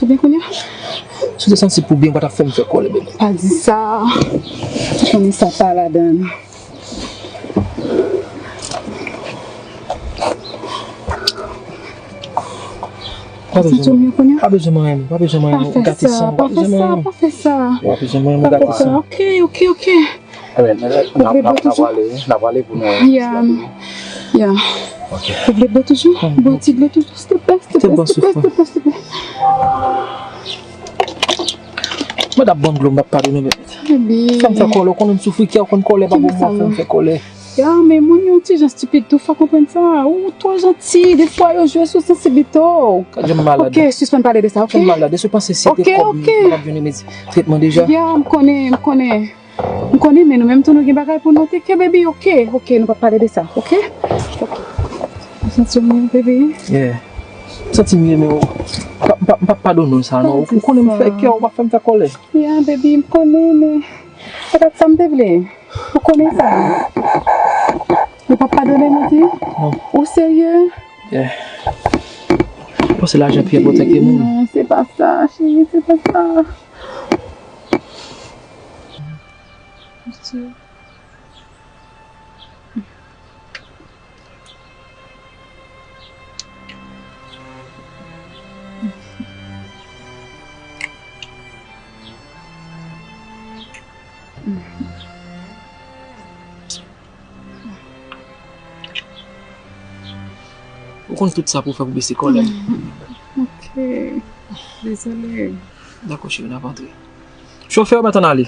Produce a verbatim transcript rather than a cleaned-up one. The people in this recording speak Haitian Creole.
Byen kounye a? Si w te santi pou byen, ou pa t ap fè m fè kòlè, bebe. Pa di sa. Ou konnen sa pa ladan. Pa bezwen mwen. Pa bezwen mwen, pa bezwen mwen gate san. Pa fè sa, pa fè sa. Pa bezwen mwen gate san. Ok, ok, ok. Ou vle dlo toujou? Ya, ya. Ou vle dlo toujou? Bwè ti dlo toujou, silvouplè, silvouplè, silvouplè, silvouplè. Mwen t ap ban m dlo, m t ap padone, bebe. Fè m fè kòlè, ou konnen m soufri kè, ou konn kòlè pa bon pou fè m fè kòlè. Ya, men moun yo ti jan stipid tou, fò konprann sa. Ou twò janti, defwa yo jwe sou sansibite w. Gad jan m malad. Ok, sispann pale de sa, ok? Jan m malad, èske w panse si se te kòb m, m t ap jwenn remedi tretman deja? Ya, m konnen, m konnen. M konnen, men nou menm tou nou gen bagay pou nou teke, baby, ok? Ok, nou p ap pale de sa, ok? Ok. Ou santi w mye, baby? Yeah. M santi m mye, men m p ap, m p ap, m p ap padone w sa, non. Ou konnen m fè kè, ou pa fè m fè kòlè. Yeah, baby, m konnen, men se pa t sa m te vle. Ou konnen sa. Ou p ap padone m, wi? Non. Ou serye? Yeah. Ou panse lajan pi enpòtan ke moun? Non, se pa sa, cheri, se pa sa. Ou konn tout sa pou w fè pou bese kòlè. Ok. Dezole. Dakò, cheri, n ap antre. Chofè, mèt ann ale.